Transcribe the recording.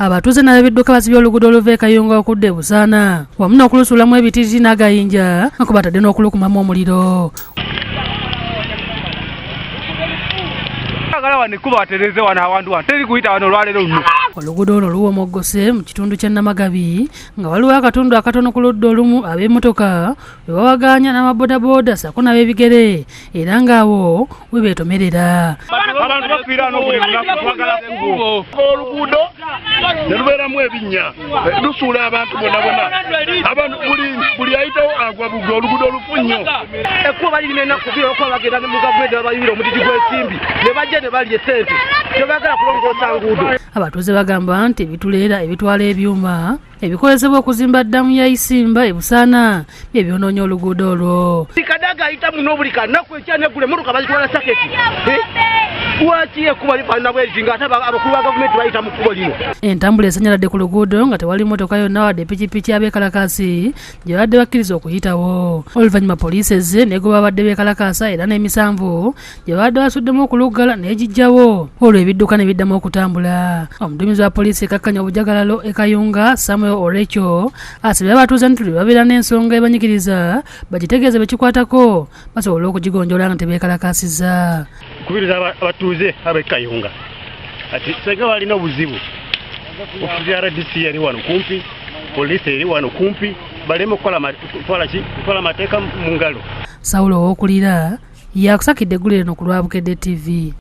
Abatuuze n'ab'ebidduka basibye oluguudo oluva e Kayunga okudda e Busaana wamu n'okulusuulamu ebititi n'agayinja nga kwe batadde n'okulukumamu omuliro. Agala wano ekkubo batereeze wano awantu wano teri kuyita wano olwaleero luno. Oluguudo olwo luwomoggose mu kitundu ky'e Namagabi nga waliwo akatundu akatono ku ludda olumu ab'emmotoka we bawagaanya n'amabodaboda ssaako n'ab'ebigere era ng'awo we beetomerera. Abantu bafiira wano buli lunaku, twagala kkubo. Oluguudo ne lubeeramu ebinnya lusuula abantu bonna bonna, abantu buli ayitawo agwa bugwe, oluguudo lufu nnyo. Ekkubo balirina ennaku bbiri olwokuba bagenda mu gavumenti babayibira omutiti gw'ensimbi ne bajja ne balya essente, tebaagala kulongoosa nguudo. Abatuuze bagamba nti ebituleera ebitwala ebyuma ebikozesebwa okuzimba ddamu ya Isimba e Busaana bye byonoonya oluguudo olwo. Buli kadaga ayita muno buli kanaku enkya n'eggulo emmotoka bazitwala saketi. Lwaki ekkubo lifaanana bwe liti ng'ate abakulu ba gavumenti bayita mu kkubo lino? Entambula esannyaladde ku luguudo nga tewali mmotoka yonna wadde pikipiki abeekalakaasi gye babadde bakkiriza okuyitawo. Oluvannyuma poliisi ezze n'egoba ababadde beekalakaasa era n'emisanvu gye babadde basuddemu okuluggala n'egiggyawo olwo ebidduka ne biddamu okutambula. Omuduumizi wa poliisi ekakkanya obujagalalo e Kayunga, Samuel Orecho, asabye abatuuze nti lwe babeera n'ensonga ebanyigiriza bagitegeeze be kikwatako basobole okugigonjoola nga tebeekalakaasizza. Nkubiriza abatuuze ab'e Kayunga ati singa balina obuzibu, ofiisi ya RDC eri wano kumpi, poliisi eri wano kumpi, baleme kutwala amateeka mu ngalo. Saulo Owokulira yakusakidde eggulire lino ku lwa Bukedde TV.